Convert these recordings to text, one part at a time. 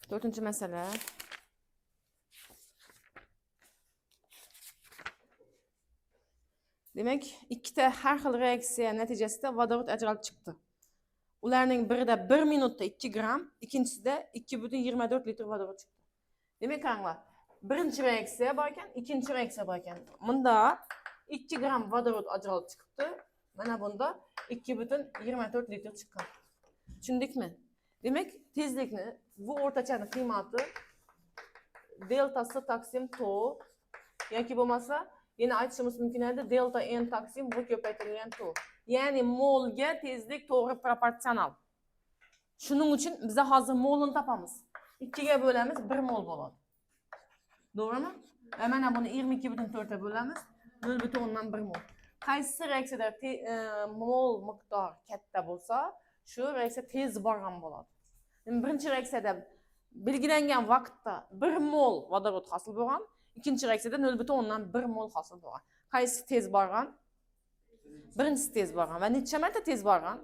To'rtinchi masala. Demak, ikkita har xil reaksiya natijasida vodorod ajralib chiqdi. Ularning birida 1 minutda 2 gramm, ikkinchisida 2,24 litr vodorod chiqdi. Demak, qaranglar, birinchi reaksiya bor ekan, ikkinchi reaksiya bor ekan. Bunda 2 gramm vodorod ajralib chiqibdi. Mana bunda 2,24 litr chiqqan. Tushundikmi? Demak, tezlikni bu o'rtachani qiymati delta S taqsim to yoki bo'lmasa yana aytishimiz mumkin edi delta N taqsim V ko'paytirilgan to. Ya'ni molga tezlik to'g'ri proporsional. Shuning uchun biz hozir molini topamiz. 2 ga bo'lamiz, 1 mol bo'ladi. To'g'rimi? Va mana buni 22,4 ga bo'lamiz, 0,1 mol. Qaysi reaksiyada mol miqdor katta bo'lsa, shu reaksiya tez borgan bo'ladi. Endi birinchi reaksiyada belgilangan vaqtda 1 mol vodorod hosil bo'lgan, ikkinchi reaksiyada 0,1 mol hosil bo'lgan. Qaysi tez borgan? Birinchisi tez borgan. Va necha marta tez borgan?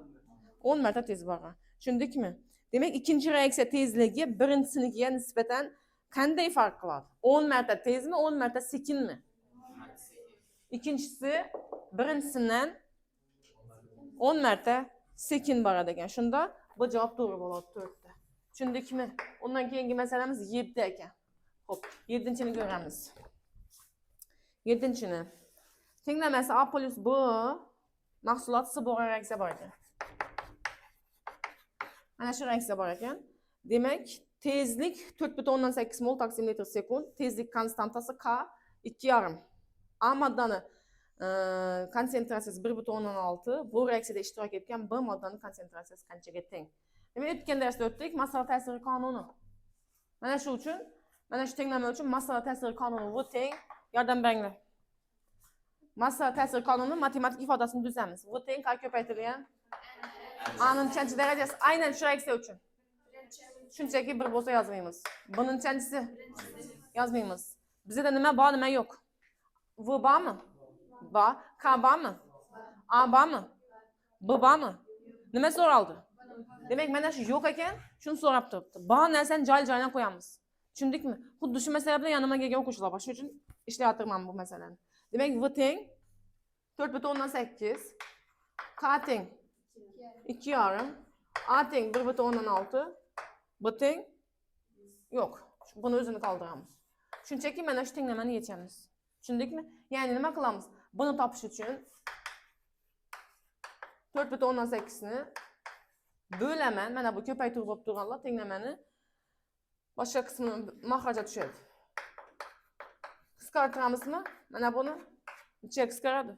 10 marta tez borgan. Tushundikmi? Demak, ikkinchi reaksiya tezligi birinchisiga nisbatan qanday farq qiladi? 10 marta tezmi, 10 marta sekinmi? Ikkinchisi birinchisidan 10 marta sekin boradi ekan. Shunda bu javob to'g'ri bo'ladi 4 ta. Tushundikmi? Undan keyingi masalamiz 7 ekan. Xo'p, 7-chini ko'ramiz. 7-chini. Tenglamasi A plus B mahsulot C bo'lgan reaksiya bor ekan. Mana shu reaksiya bor ekan. Demak, tezlik 4,8 mol taqsim litr sekund, tezlik konstantasi K 2,5. A moddani konsentratsiyasi 1,6, bu reaksiyada ishtirok etgan B moddani konsentratsiyasi qanchaga teng? Demak, o'tgan darsda o'tdik, massala ta'siri qonuni. Mana shu uchun, mana shu tenglama uchun massala ta'siri qonuni V teng, yordam beringlar. Massala ta'siri qonuni matematik ifodasini tuzamiz. V teng K ko'paytirilgan A ning nechanchi darajasi? Aynan shu reaksiya uchun. Shunchaki bir bo'lsa yozmaymiz. Buni nechanchisi? Yozmaymiz. Bizda nima bor, nima yo'q? V bormi? Bor. K bormi? A bormi? B bormi? Nima so'raldi? Demak, mana shu yo'q ekan, shuni so'rab turibdi. Bor narsani joy-joyidan qo'yamiz. Tushundikmi? Xuddi shu masala bilan yonimga kelgan o'quvchilar bor. Shuning uchun ishlayapman bu masalani. Demak, V teng 4,8, K teng 2,5, A teng 1,6, B teng yo'q. Buni o'zini qoldiramiz. Shunchaki mana shu tenglamani yechamiz. Tushundikmi? Ya'ni nima qilamiz? Buni topish uchun 4,8 ni bo'laman. Mana bu ko'paytiruv bo'lib turganlar tenglamani boshqa qismini maxraja tushadi. Qisqartiramizmi? Mana buni 3ga qisqaradi.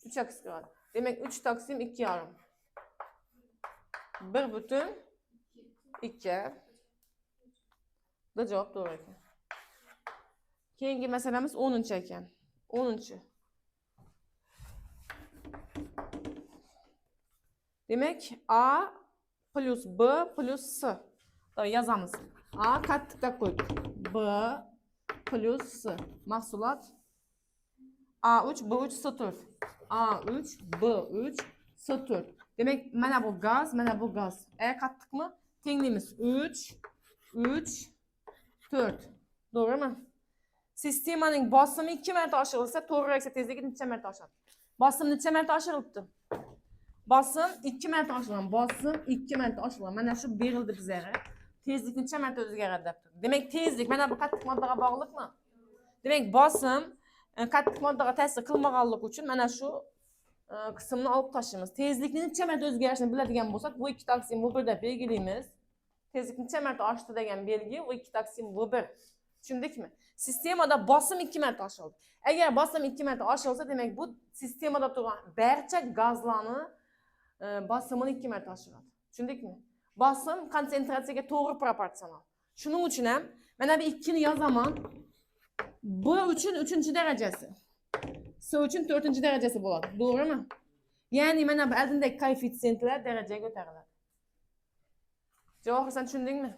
3ga qisqaradi. Demak, 3 taqsim 2,5. 1,2. Bu javob to'g'ri ekan. Keyingi masalamiz 10 ekan. 10. Demak, A plus B plus C. Yozamiz. A qattiqda qo'ydik. B plus C. Mahsulot A3, B3, C4. A3, B3, C4. Demak, mana bu gaz, mana bu gaz. E qattiqmi? Tenglaymiz. 3, 3, 4. To'g'rimi? Sistemaning bosimi 2 marta oshirilsa, to'g'ri reaksiya tezligi necha marta oshadi? Bosim necha marta oshirilibdi? Bosim 2 marta oshirilgan. Bosim 2 marta oshirilgan. Mana shu berildi bizga. Tezlik necha marta o'zgaradi debdi. Demak, tezlik mana bu qattiq moddaga bog'liqmi? Demak, bosim qattiq moddaga ta'sir qilmaganligi uchun mana shu qismni olib tashlaymiz. Tezlikni necha marta o'zgarishini biladigan bo'lsak, bu 2 taqsim V1 deb belgilaymiz. Tezlik necha marta oshdi degan belgi V2 taqsim V1. Tushundikmi? Sistemada bosim 2 marta oshirildi. Agar bosim 2 marta oshirilsa, demak bu sistemada turgan barcha gazlarni bosimini 2 marta oshiradi. Tushundikmi? Bosim konsentratsiyaga to'g'ri proporsional. Shuning uchun ham mana bu 2 ni yozaman. B uchun 3-darajasi. C uchun 4-darajasi bo'ladi. To'g'rimi? Ya'ni mana bu oldindagi koeffitsiyentlar darajaga ko'tariladi. Javob sen tushundingmi?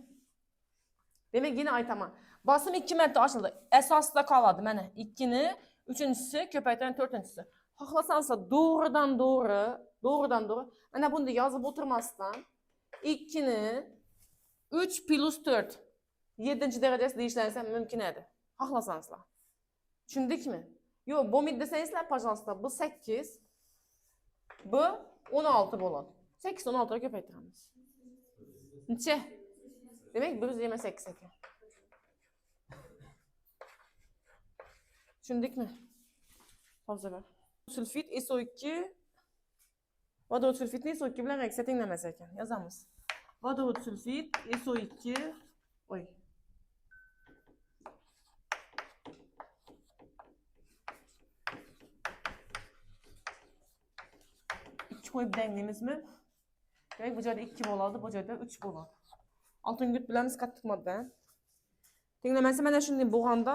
Demak, yana aytaman. Bosim 2 marta oshildi. Asosida qoladi mana 2 ni 3-chisi ko'paytirilgan 4-chisi. Xohlasangiz to'g'ridan to'g'ri mana buni yozib o'tirmasdan 2 ni 3 plus 4. 7 darajasi deyishlaringiz ham mumkin edi. Xohlasangizlar. Tushundikmi? Yo'q, bo'lmaydi desangizlar, пожалуйста, bu 8, bu 16 bo'ladi. 8 16 ga ko'paytiramiz. Necha? Demak, 128 ekan. Tushundikmi? Hozir. Sulfit SO2 vodorod sulfitni SO2 bilan reaksiya tenglamasi ekan. Yozamiz. Vodorod sulfit SO2 oy. Qo'yib denglaymizmi? Demak, bu joyda 2 bo'ladi, bu joyda 3 bo'ladi. Oltingugurt bilamiz qattiq modda. Tenglamasi mana shunday bo'lganda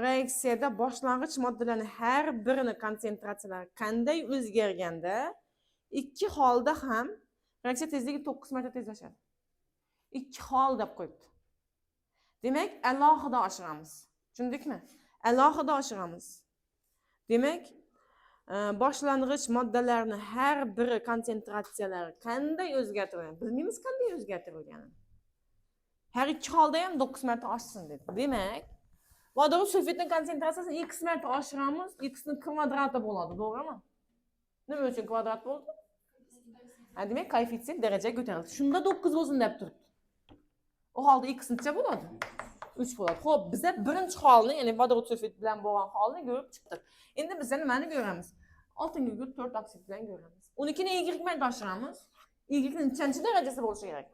reaksiyada boshlang'ich moddalarning har birini konsentratsiyalari qanday o'zgarganda ikki holda ham reaksiya tezligi 9 marta tezlashadi. Ikki hol deb qo'yibdi. Demak, alohida oshiramiz. Tushundikmi? Alohida oshiramiz. Demak, boshlang'ich moddalarning har biri konsentratsiyalari qanday o'zgartirilgan bilmaymiz, qanday o'zgartirilganini. Har ikki holda ham 9 marta oshsin dedi. Demak, vodorod sulfitning konsentratsiyasini x marta oshiramiz, x ning kvadrati bo'ladi, to'g'rimi? Nima uchun kvadrat bo'ldi? Demak, koeffitsient daraja ko'tarildi. Shunda 9 bo'lsin deb turibdi. U holda x necha bo'ladi? 3 bo'ladi. Xo'p, biza birinchi holni, ya'ni vodorod sulfit bilan bo'lgan holni ko'rib chiqdik. Endi biz nimani ko'ramiz? Oltingugurt 4 oksid bilan ko'ramiz. Unikini y marta oshiramiz. Y ning nechanchi darajasi bo'lishi kerak?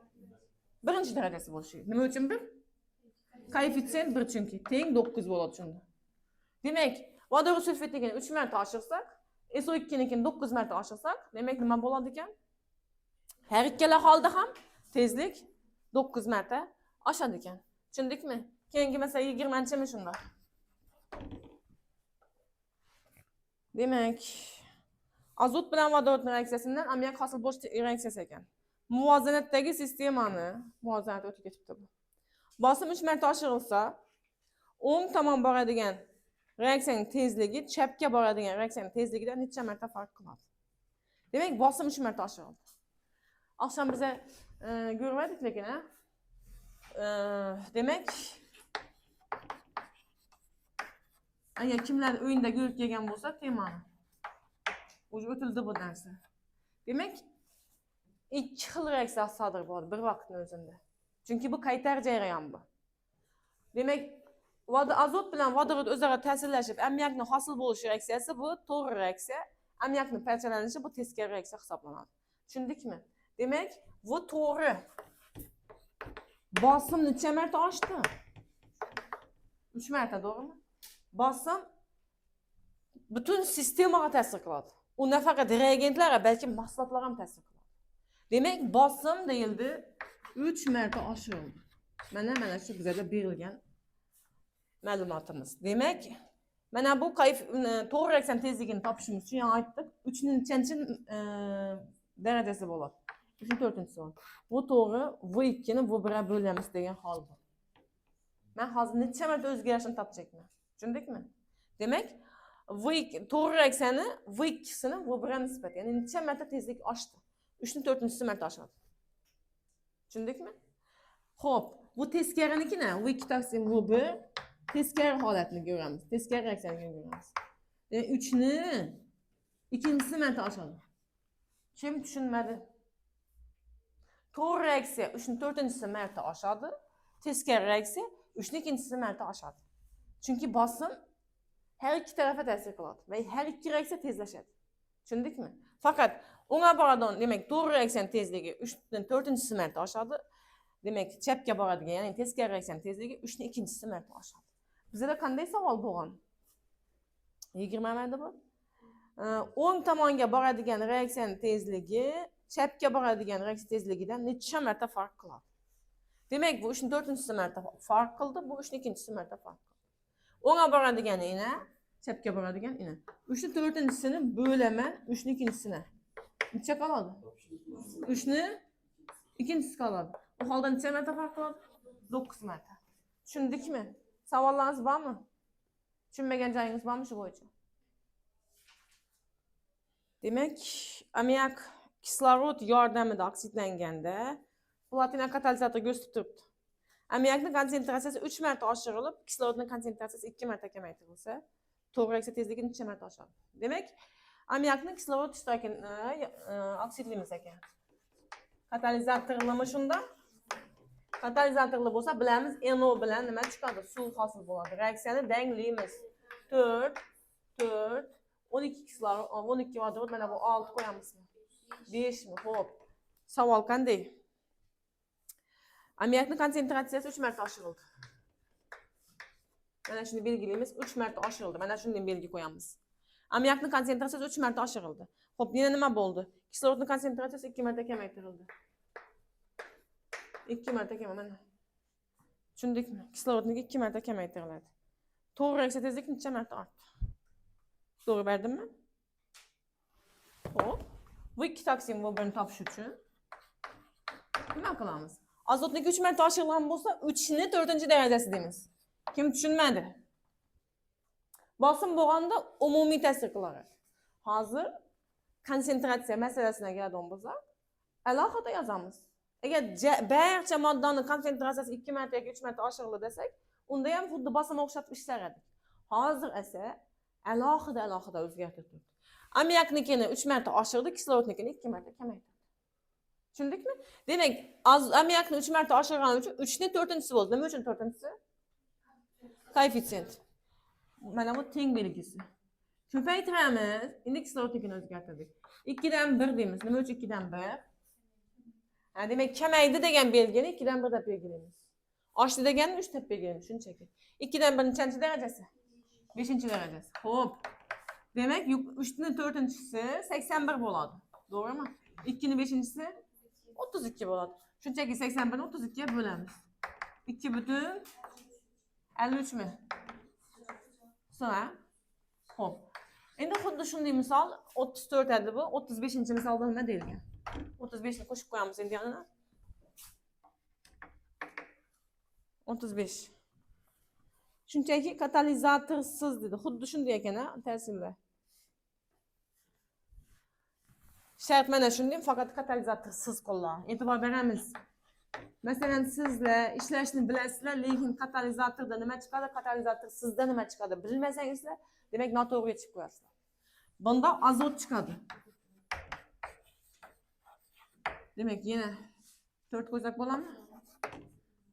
Birinchi darajasi bo'lishi kerak. Nima uchun 1? Koeffitsient 1 chunki teng 9 bo'ladi shunda. Demak, vodorod sulfitnikini 3 marta oshirsak, SO2nikini 9 marta oshirsak, demak nima bo'ladi ekan? Har ikkala holda ham tezlik 9 marta oshadi ekan. Tushundikmi? Keyingi masala 20-chimi shunda? Demak, azot bilan vodorodning reaksiyasidan ammiak hosil bo'lish reaksiyasi ekan. Muvozanatdagi sistemani, muvozanat o'tib ketibdi bu. Bosim 3 marta oshirilsa, o'ng tomon boradigan reaksiyaning tezligi chapga boradigan reaksiyaning tezligidan necha marta farq qiladi? Demak, bosim 3 marta oshirildi. Oqshom biza ko'rmadik lekin, ha? Demak, agar kimlar o'yinda ko'rib kelgan bo'lsa, temani o'zi o'tildi bu narsa. Demak, ikki xil reaksiya sodir bo'ladi bir vaqtning o'zida. Chunki bu qaytar jarayon bu. Demak, azot bilan vodorod o'zaro ta'sirlashib, ammiakni hosil bo'lishi reaksiyasi bu to'g'ri reaksiya, ammiakni parchalanishi bu teskari reaksiya hisoblanadi. Tushundikmi? Demak, bu to'g'ri. Bosim necha marta oshdi? 3 marta, to'g'rimi? Bosim butun sistemaga ta'sir qiladi. U nafaqat reagentlarga, balki mahsulotlarga ham ta'sir qiladi. Demak, bosim deyildi 3 marta oshirildi. Mana shu bizga berilgan ma'lumotimiz. Demak, mana bu to'g'ri reaksiyaning tezligini topishimiz uchun yana aytdik, 3 ning nechanchi darajasi bo'ladi? 3 4-chisi bo'ladi. Bu to'g'ri, V2 ni V1 ga bo'lamiz degan hol bu. Men hozir necha marta o'zgarishini topchakman. Tushundikmi? Demak, V2 to'g'ri reaksiyani V2sini V1 ga nisbat, ya'ni necha marta tezlik oshdi? 3 ning 4-chisi marta oshadi. Tushundikmi? Xo'p, bu teskariniki-na, V2 taqsim V1 teskari holatni ko'ramiz. Teskari reaksiyani ko'ramiz. Demak, 3 ni ikkinchisi marta oshadi. Kim tushunmadi? To'g'ri reaksiya 3 ning 4-chisi marta oshadi. Teskari reaksiya 3 ning 2-chisi marta oshadi. Chunki bosim har ikki tarafa ta'sir qiladi va har ikki reaksiya tezlashadi. Tushundikmi? Faqat o'ngga boradigan, demak, to'g'ri reaksiyaning tezligi 3 ning 4-chisi marta oshadi. Demak, chapga boradigan, ya'ni teskari reaksiyaning tezligi 3 ning 2-chisi marta oshadi. Bizda qanday savol bo'lgan? 20 marta bu. O'ng tomonga boradigan reaksiyaning tezligi chapga boradigan reaksiya tezligidan necha marta farq qiladi? Demak, bu 3 ning 4-chisi marta farq qildi, bu 3 ning 2-chisi marta farq qildi. O'ngga boradigan ina, chapga boradigan ina. 3 ning 4-chisini bo'laman 3 ning 2-chisini. Necha qoladi? 3 ning 2-chisi qoladi. U holda necha marta farq qiladi? 9 marta. Tushundikmi? Savollaringiz bormi? Tushunmagan joyingiz bormi shu bo'yicha? Demak, ammiak kislorod yordamida oksidlanganda platina katalizator ko'rsatib turibdi. Ammiakning konsentratsiyasi 3 marta oshirilib, kislorodning konsentratsiyasi 2 marta kamaytirilsa, to'g'ri reaksiya tezligi necha marta oshadi? Demak, ammiakni kislorod ishtirokini oksidlaymiz ekan. Katalizatorlimi shunda? Katalizatorli bo'lsa, bilamiz NO bilan nima chiqadi? Suv hosil bo'ladi. Reaksiyani danglaymiz. 4 4 12 kislorod, 12 vodorod, mana bu 6 qo'yamizmi? 5 mi? Xo'p. Savol qanday? Ammiakning konsentratsiyasi 3 marta oshirildi. Mana shuni belgilaymiz, 3 marta oshirildi. Mana shunday belgi qo'yamiz. Ammiakning konsentratsiyasi 3 marta oshirildi. Xo'p, yana nima bo'ldi? Kislorodning konsentratsiyasi 2 marta kamaytirildi. 2 marta kam, mana. Tushundikmi? Kislorodniki 2 marta kamaytiriladi. To'g'ri reaksiya tezligi necha marta ortdi? To'g'ri berdimmi? Xo'p. Bu 2 taqsim V1 ni topish uchun nima qilamiz? Azotniki 3 marta oshirilgan bo'lsa, 3 ni 4-darajasi deymiz. Kim tushunmadi? Bosim bo'lganda umumiy ta'sir qiladi. Hozir konsentratsiya masalasiga keladigan bo'lsak, alohida yozamiz. Agar barcha moddaning konsentratsiyasi 2 marta yoki 3 marta oshirildi desak, unda ham xuddi bosim o'xshatib ishlar edik. Hozir esa alohida alohida o'zgartirib turdik. Ammiaknikini 3 marta oshirdi, kislorodnikini 2 marta kamaytirdi. Tushundikmi? Demak, ammiakni 3 marta oshirgani uchun 3 ni 4-chisi bo'ldi. Nima uchun 4-chisi? Koeffitsient. Mana bu teng belgisi. Ko'paytiramiz. Endi kislorodnikini o'zgartirdik. 2 dan 1 deymiz. Nima uchun 2 dan 1? Ha, demak, kamaydi degan belgini 2 dan 1 deb belgilaymiz. Oshdi deganni 3 deb belgilaymiz shunchaki. 2 dan 1 nechanchi darajasi? 5-darajasi. Xo'p. Demak, 3 ni 4-chisi 81 bo'ladi. To'g'rimi? 2 ni 5-chisi 32 bo'ladi. Shunchaki 81 ni 32 ga bo'lamiz. 2,53 mi? So'ng, xo'p. Endi xuddi shunday misol 34 edi bu. 35-misolda nima deyilgan? 35 ni qo'shib qo'yamiz endi yonina. 35. Shunchaki katalizatorsiz dedi. Xuddi shunday ekan, ha, ta'sirlar. Shart mana shunday, faqat katalizatorsiz qo'llan. E'tibor beramiz. Masalan, sizlar ishlashni bilasizlar, lekin katalizatorda nima chiqadi, katalizatorsizda nima chiqadi bilmasangizlar, demak noto'g'ri chiqib qo'yasizlar. Bunda azot chiqadi. Demak, yana 4 qo'ysak bo'ladimi?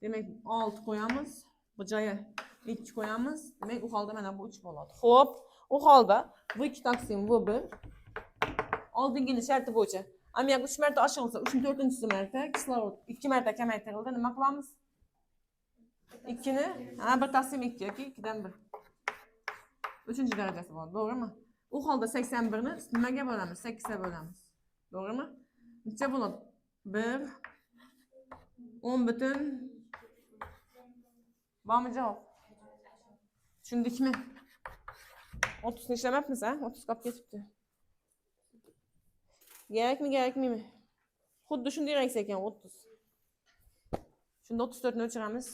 Demak, 6 qo'yamiz. Bu joyga 2 qo'yamiz. Demak, u holda mana bu 3 bo'ladi. Xo'p, u holda V2 taqsim V1 oldingini sharti bo'yicha ammiak 3 marta oshirilsa, 3 ning 4-chisi marta, kislorod 2 marta kamaytirildi. Nima qilamiz? 2 ni, ha, 1 taqsim 2 yoki 2 dan 1. 3-darajasi bo'ladi, to'g'rimi? U holda 81 ni nimaga bo'lamiz? 8 ga bo'lamiz. To'g'rimi? Necha bo'ladi? 1 10 butun bormi javob? Tushundikmi? 30 ni ishlamabmiz, ha? 30 qolib ketibdi. Kerakmi, kerakmimi? Xuddi shunday reaksiya ekan 30. Shunda 34 ni o'chiramiz.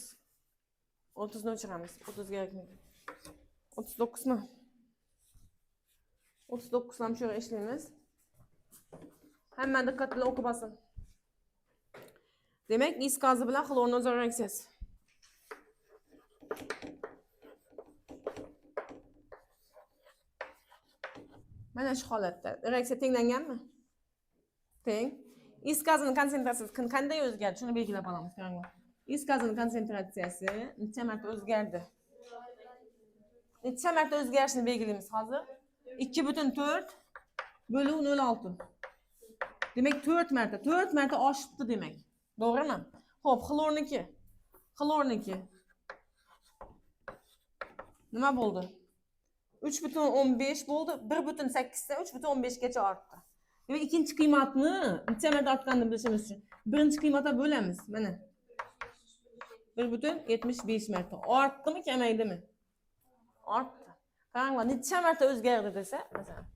30 ni o'chiramiz. 30 kerakmaydi. 39 mi? 39 ham shu yerga ishlaymiz. Hamma diqqat bilan o'qib olsin. Demak, is gazi bilan xlorning o'zaro reaksiyasi. Mana shu holatda reaksiya tenglanganmi? Teng. Is gazining konsentratsiyasi qanday o'zgardi? Shuni belgilab olamiz, qaranglar. Is gazining konsentratsiyasi necha marta o'zgardi? Necha marta o'zgarishini belgilaymiz hozir. 2,4 bölü 0,6. Demak, 4 marta, 4 marta oshibdi demak. To'g'rimi? Xo'p, xlorniki. Xlorniki. Nima bo'ldi? 3,15 bo'ldi. 1,8 dan 3,15 gacha ortdi. Demak, ikkinchi qiymatni necha marta ortganini bilishimiz uchun birinchi qiymatga bo'lamiz. Mana. 1,75 marta. Ortdimi, kamaydimi? Ortdi. Qaranglar, necha marta o'zgardi desa, masalan,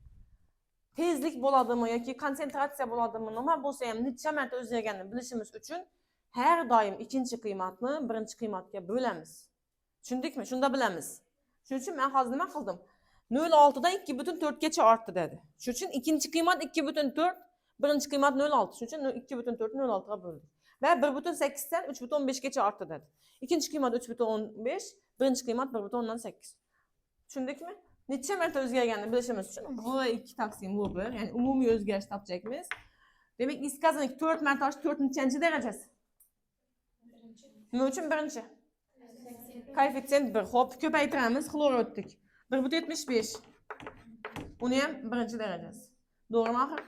tezlik bo'ladimi yoki konsentratsiya bo'ladimi, nima bo'lsa ham necha marta o'zgarganini bilishimiz uchun har doim ikkinchi qiymatni birinchi qiymatga bo'lamiz. Tushundikmi? Shunda bilamiz. Shuning uchun men hozir nima qildim? 0,6 dan 2,4 gacha ortdi dedi. Shuning uchun ikkinchi qiymat 2,4, birinchi qiymat 0,6. Shuning uchun 2,4 ni 0,6 ga bo'ldik. Va 1,8 dan 3,5 gacha ortdi dedi. Ikkinchi qiymat 3,15, birinchi qiymat 1,8. Tushundikmi? Necha marta o'zgarganini bilishimiz uchun V2 taqsim V1, ya'ni umumiy o'zgarish topacakmiz. Demak, is gazini 4 marta oshib 4-nechanchi darajasi? Nima uchun birinchi? Koeffitsient 1. Xo'p, ko'paytiramiz, xlor o'tdik. 1,75. Uni ham birinchi darajasi. To'g'rimi axir?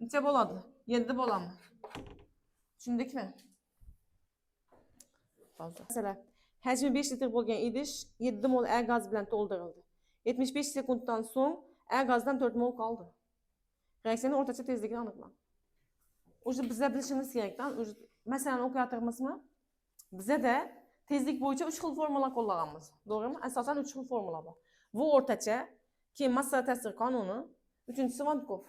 Necha bo'ladi? 7 bo'ladimi? Tushundikmi? Pauza. Masalan, hajmi 5 litr bo'lgan idish 7 mol A gaz bilan to'ldirildi. 75 sekunddan so'ng A gazdan 4 mol qoldi. Reaksiyaning o'rtacha tezligini aniqlang. O'sha bizlar bilishimiz kerakdan, o'sha masalani o'qiyapmizmi? Bizada tezlik bo'yicha 3 xil formula qo'llaganmiz. To'g'rimi? Asosan 3 xil formula bor. Bu o'rtacha, keyin massa ta'sir qonuni, uchinchisi Van 't Hoff.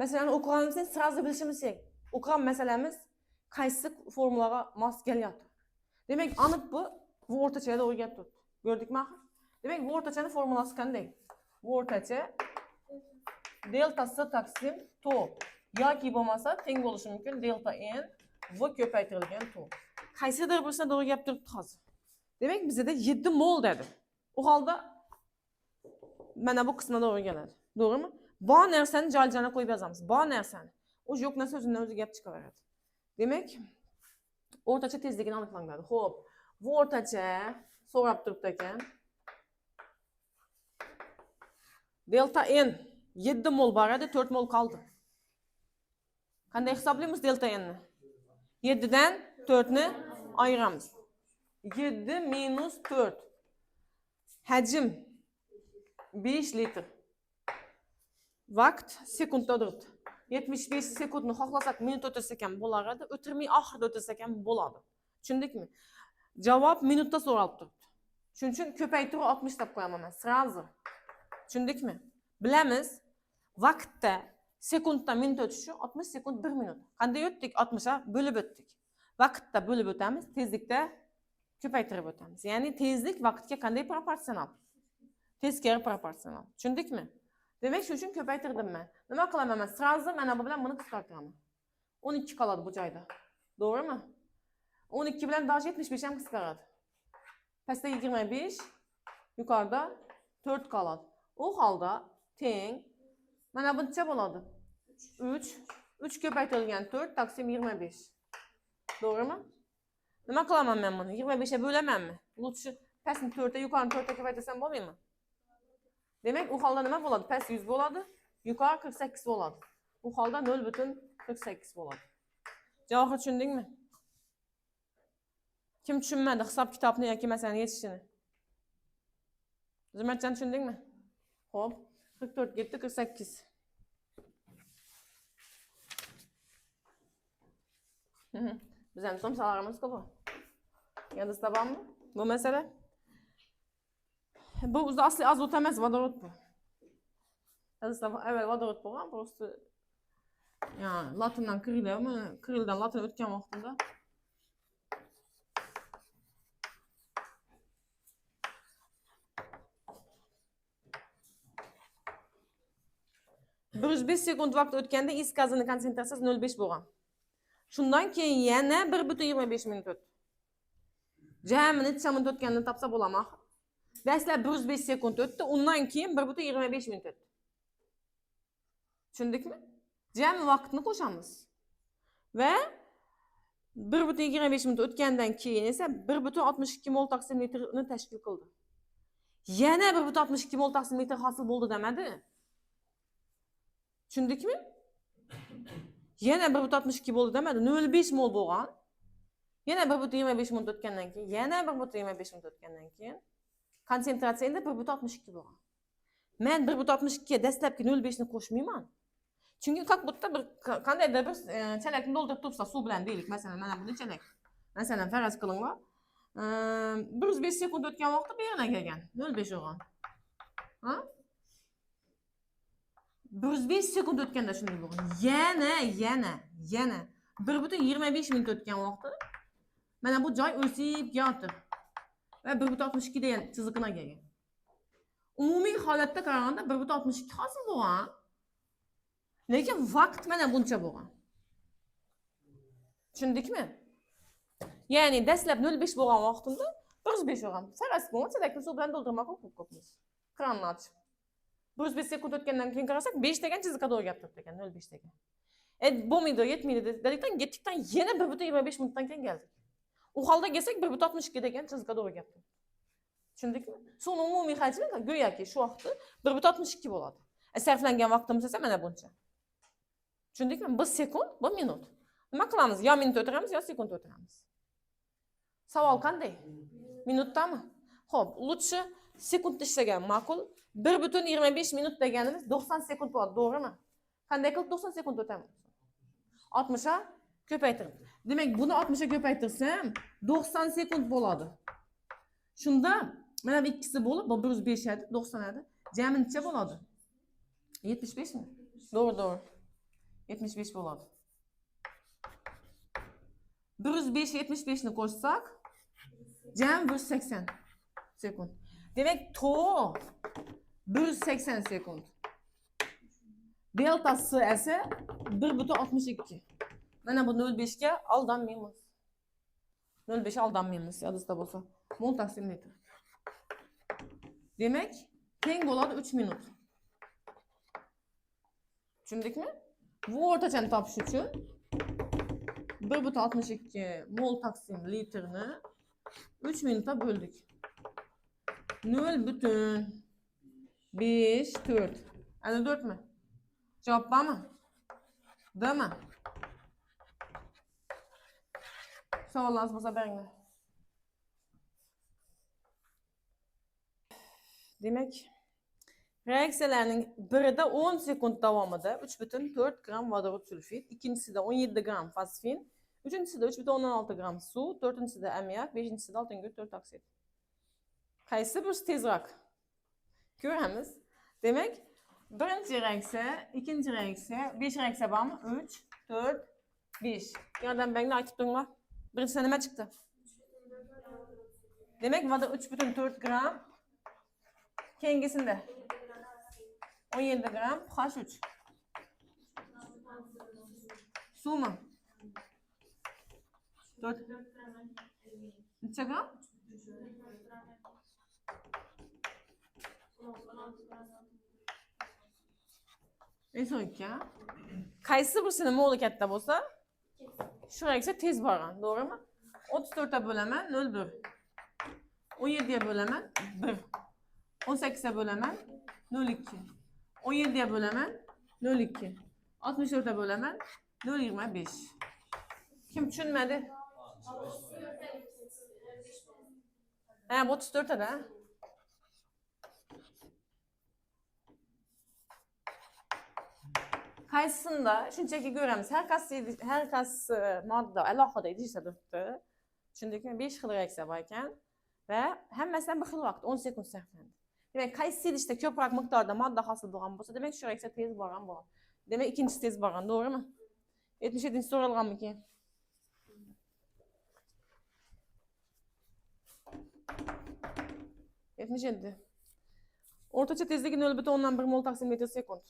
Masalani o'qiganimizdan сразу bilishimiz kerak. O'qigan masalamiz qaysi formulaga mos kelyapti. Demak, aniq bu o'rtachaga to'g'ri kelib turibdi. Ko'rdikmi axir? Demak, bu o'rtachani formulasi qanday? Bu o'rtacha delta S taqsim to yoki bo'lmasa teng bo'lishi mumkin delta N V ko'paytirilgan to. Qaysidir birisine to'g'ri kelib turibdi hozir. Demak, bizda 7 mol dedi. U holda mana bu qismga to'g'ri keladi. To'g'rimi? Bor narsani joy-joyiga qo'yib yozamiz. Bor narsani. O'sha yo'q narsa o'zidan o'zi gap chiqaveradi. Demak, o'rtacha tezligini aniqlang dedi. Xo'p, bu o'rtacha so'rab turibdi ekan. Delta N 7 mol bor edi, 4 mol qoldi. Qanday hisoblaymiz delta N ni? 7 dan 4 ni ayiramiz. 7 minus 4. Hajm 5 litr. Vaqt sekundda turibdi. 75 sekundni xohlasak minut o'tirsak ham bo'lar edi, o'tirmay oxirida o'tirsak ham bo'ladi. Tushundikmi? Javob minutda so'ralib turibdi. Shuning uchun ko'paytirib 60 deb qo'yaman men сразу. Tushundikmi? Bilamiz, vaqtda sekundda minut o'tishi 60 sekund 1 minut. Qanday o'tdik? 60 ga bo'lib o'tdik. Vaqtda bo'lib o'tamiz, tezlikda ko'paytirib o'tamiz. Ya'ni tezlik vaqtga qanday proporsional? Teskari proporsional. Tushundikmi? Demak, shuning uchun ko'paytirdim men. Nima qilaman men? Сразу mana bu bilan buni qisqartiraman. 12 qoladi bu joyda. To'g'rimi? 12 bilan даже 75 ham qisqaradi. Pastda 25, yuqorida 4 qoladi. U holda teng mana buncha bo'ladi. 3, 3 ko'paytirilgan 4 taqsim 25. To'g'rimi? Nima qilaman men buni? 25 ga bo'lamanmi? Lучше pastni 4 ga, yuqorini 4 ga ko'paytirsam bo'lmaymi? Demak, u holda nima bo'ladi? Past 100 bo'ladi, yuqori 48 bo'ladi. U holda 0,48 bo'ladi. Javohir, tushundingmi? Kim tushunmadi hisob kitobni yoki masalani yechishini? Zumradjon, tushundingmi? Xo'p, 44 ketdi, 48. Bizning somsalarimiz ko'p. Yodingizda bormi? Bu masala? Bu o'zi asli azot emas, vodorod bu. Yodingizda avval vodorod bo'lgan, просто yani latindan Kirillmi, Kirilldan latin o'tgan vaqtida 105 sekund vaqt o'tganda is gazini konsentratsiyasi 0,5 bo'lgan. Shundan keyin yana 1,25 minut o'tdi. Jami necha minut o'tganini topsa bo'ladimi axir? Dastlab 105 sekund o'tdi, undan keyin 1,25 minut o'tdi. Tushundikmi? Jami vaqtni qo'shamiz. Va 1,25 minut o'tgandan keyin esa 1,62 mol taqsim litrni tashkil qildi. Yana 1,62 mol taqsim litr hosil bo'ldi demadi. Tushundikmi? Yana 1,62 bo'ldi demadi. 0,5 mol bo'lgan. Yana 1,25 minut o'tgandan keyin, yana 1,25 minut o'tgandan keyin konsentratsiya endi 1,62 bo'lgan. Men 1,62 ga dastlabki 0,5 ni qo'shmayman. Chunki как будто bir qandaydir bir chalakni to'ldirib tursa suv bilan deylik, masalan, mana buni chalak. Masalan, faraz qilinglar. 105 sekund o'tgan vaqtda bu yerga kelgan 0,5 bo'lgan. Ha? 105 sekund o'tganda shunday bo'lgan. Yana 1,25 minut o'tgan vaqtda mana bu joy o'sib kelyapti. Va 1,62 degan chiziqqa kelgan. Umumiy holatda qaraganda 1,62 hosil bo'lgan. Lekin vaqt mana buncha bo'lgan. Tushundikmi? Ya'ni dastlab 0,5 bo'lgan vaqtimda 105 olgan. Faraz bo'lmasa, chadakni suv bilan to'ldirmoqqa ko'pmiz. Kranni ochib. 105 sekund o'tgandan keyin qarasak, 5 degan chiziqqa to'g'ri kelib turibdi ekan, 0,5 degan. Bo'lmaydi, yetmaydi dedikdan, yetdikdan yana 1,25 minutdan keyin keldik. U holda kelsak 1,62 degan chiziqqa to'g'ri kelib turibdi. Tushundikmi? Suvni umumiy hajmi go'yoki shu vaqtda 1,62 bo'ladi. Sarflangan vaqtimiz esa mana buncha. Tushundikmi? Bu sekund, bu minut. Nima qilamiz? Yo minut o'tiramiz, yo sekund o'tiramiz. Savol qanday? Minutdami? Xo'p, лучше sekundda ishlagan ma'qul. 1,25 minut deganimiz 90 sekund bo'ladi, to'g'rimi? Qanday qilib 90 sekund o'tamiz? 60 ga ko'paytirib. Demak, buni 60 ga ko'paytirsam 90 sekund bo'ladi. Shunda mana bu ikkisi bo'lib, bu 105 edi, 90 edi. Jami necha bo'ladi? 75 mi? To'g'ri, to'g'ri. 75 bo'ladi. 105 75 ni qo'shsak, jami 180 sekund. Demak, to'g'ri 180 sekund. Delta S esa 1,62. Mana bu 0,5 ga aldanmaymiz. 0,5 aldanmaymiz, yodingizda bo'lsa. Mol taqsim litr. Demak, teng bo'ladi 3 minut. Tushundikmi? Bu o'rtachani topish uchun 1,62 mol taqsim litrni 3 minutga bo'ldik. 0,54. 54 mi? Javob bormi? Dmi? Savollaringiz bo'lsa beringlar. Demak, reaksiyalarning birida 10 sekund davomida 3,4 gram vodorod sulfid, ikkinchisida 17 gram fosfin, uchinchisida 3,6 gram suv, to'rtinchisida ammiak, beshinchisida oltingugurt oksid. Qaysi bir tezroq? Ko'ramiz. Demak, birinchi reaksiya, ikkinchi reaksiya, 5 reaksiya bormi? 3, 4, 5. Yordam beringlar, aytib turinglar. Birinchisida nima chiqdi? Demak, vodorod 3,4 gram. Keyingisida 17 gram pH3. Suvmi? 4. Necha gram? SO2. Qaysi birisini moli katta bo'lsa, shu reaksiya tez borgan, to'g'rimi? 34 ga bo'laman 0,1. 17 ga bo'laman 1. 18 ga bo'laman 0,2. 17 ga bo'laman 0,2. 64 ga bo'laman 0,25. Kim tushunmadi? Ha, bu 34 da. Qaysisinda shunchaki ko'ramiz. Har qaysi modda alohida idishda turibdi. Tushundikmi? 5 xil reaksiya bor ekan va hammasidan bir xil vaqt 10 sekund sarflandi. Demak, qaysi idishda ko'proq miqdorda modda hosil bo'lgan bo'lsa, demak shu reaksiya tez borgan bo'ladi. Demak, ikkinchisi tez borgan, to'g'rimi? 77 so'ralganmikin? 77. O'rtacha tezligi 0,1 mol taqsim metr sekund.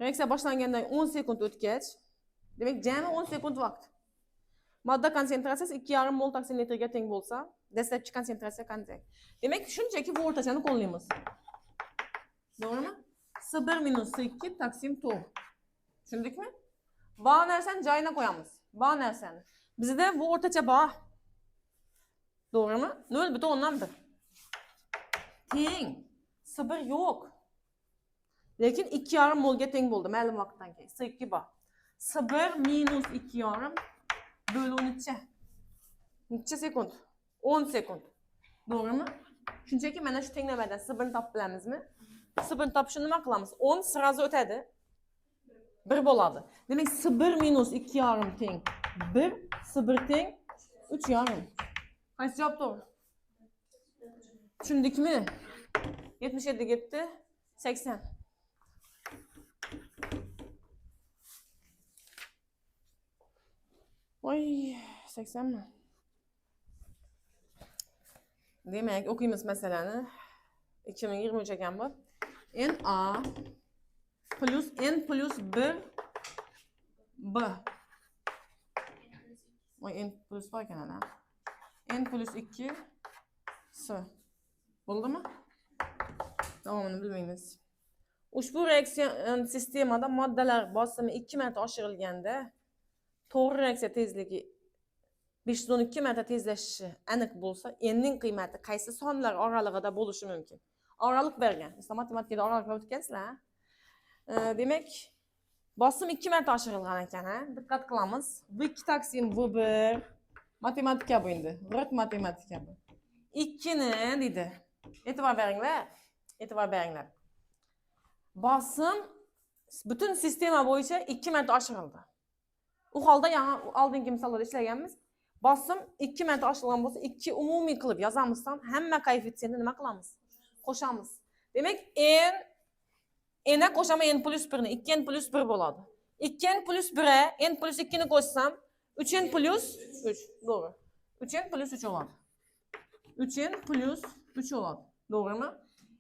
Reaksiya boshlangandan 10 sekund o'tgach, demak jami 10 sekund vaqt. Modda konsentratsiyasi 2,5 mol taqsim litrga teng bo'lsa, dastlabki konsentratsiya qanday? Demak, shunchaki bu o'rtachani qo'llaymiz. To'g'rimi? S1 minus S2 taqsim 4. Tushundikmi? Bor narsani joyina qo'yamiz. Bor narsani. Bizda bu o'rtacha bor. To'g'rimi? 0,1. Teng. S1 yo'q. Lekin 2,5 molga teng bo'ldi ma'lum vaqtdan keyin. S2 bor. S1 minus 2,5 bölü necha? Necha sekund? 10 sekund. To'g'rimi? Shunchaki mana shu tenglamadan S1 topib bilamizmi? S1 topishni nima qilamiz? 10 sразу o'tadi. 1 bo'ladi. Demak, S1 minus 2,5 teng 1, S1 teng 3,5. Qaysi javob to'g'ri? Tushundikmi? 77 ketdi. 80. Voy, 80 mi? Demak, o'qiymiz masalani. 2023 ekan bu. Na plus N plus 1 B Voy, n plyus bor ekan ana. N plyus 2 S. Bo'ldimi? Davomini bilmaymiz. Ushbu reaksion sistemada moddalar bosimi 2 marta oshirilganda to'g'ri reaksiya tezligi 512 marta tezlashishi aniq bo'lsa, n ning qiymati qaysi sonlar oralig'ida bo'lishi mumkin? Oraliq bergan. Sizlar matematikada oraliqlar o'tgansizlar. Demak, bosim 2 marta oshirilgan ekan, ha? Diqqat qilamiz. V2 taqsim V1, matematika bu endi. G'irt matematika bu. 2 ni deydi. E'tibor beringlar. E'tibor beringlar. Bosim butun sistema bo'yicha 2 marta oshirildi. U holda yana oldingi misollarda ishlaganmiz. Bosim 2 marta oshirilgan bo'lsa, 2 umumiy qilib yozamizdan hamma koeffitsiyentni nima qilamiz? Qo'shamiz. Demak, n n ga qo'shaman n plyus 1 ni, 2n plyus 1 bo'ladi. 2n plyus 1 ga n plyus 2 ni qo'shsam, 3n plyus 3. To'g'ri. 3n plyus 3 bo'ladi. 3n plyus 3 bo'ladi. To'g'rimi?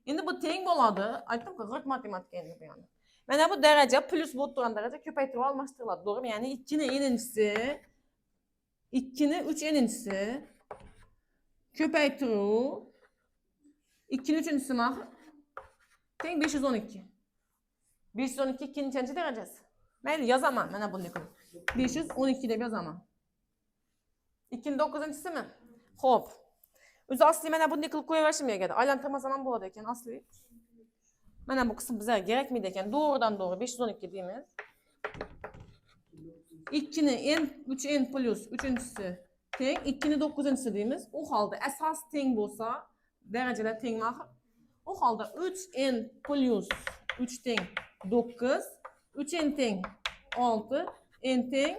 Endi bu teng bo'ladi. Aytdim-ku, g'irt matematika endi bu yani. Mana bu daraja plyus bo'lib turgan daraja ko'paytirib almashtiriladi, to'g'rimi? Ya'ni 2 ni n-inchisi 2 ni 3 n-inchisi ko'paytiruv 2 ni 3-chisimi axir? Teng 512. 512 ikkinchi nechanchi darajasi? Mayli, yozaman mana bunday qilib. 512 deb yozaman. 2 ni 9-chisimi? Xo'p. O'zi asli mana bunday qilib qo'yaverishim kerak edi. Aylantirmasam ham bo'ladi ekan asli. Mana bu qism bizga kerakmaydi ekan. To'g'ridan to'g'ri 512 deymiz. 2 ni n 3n plyus 3-chisi teng 2 ni 9-chisi deymiz. U holda asos teng bo'lsa, darajalar tengmi axir? U holda 3n plyus 3 teng 9, 3n teng 6, n teng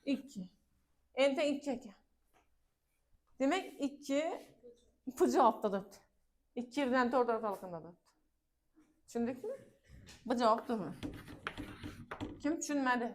2. N teng 2 ekan. Demak, 2 bu javobda turibdi. 2 bilan 4 o'rtalig'ida turibdi. Tushundikmi? Bu javob to'g'ri. Kim tushunmadi?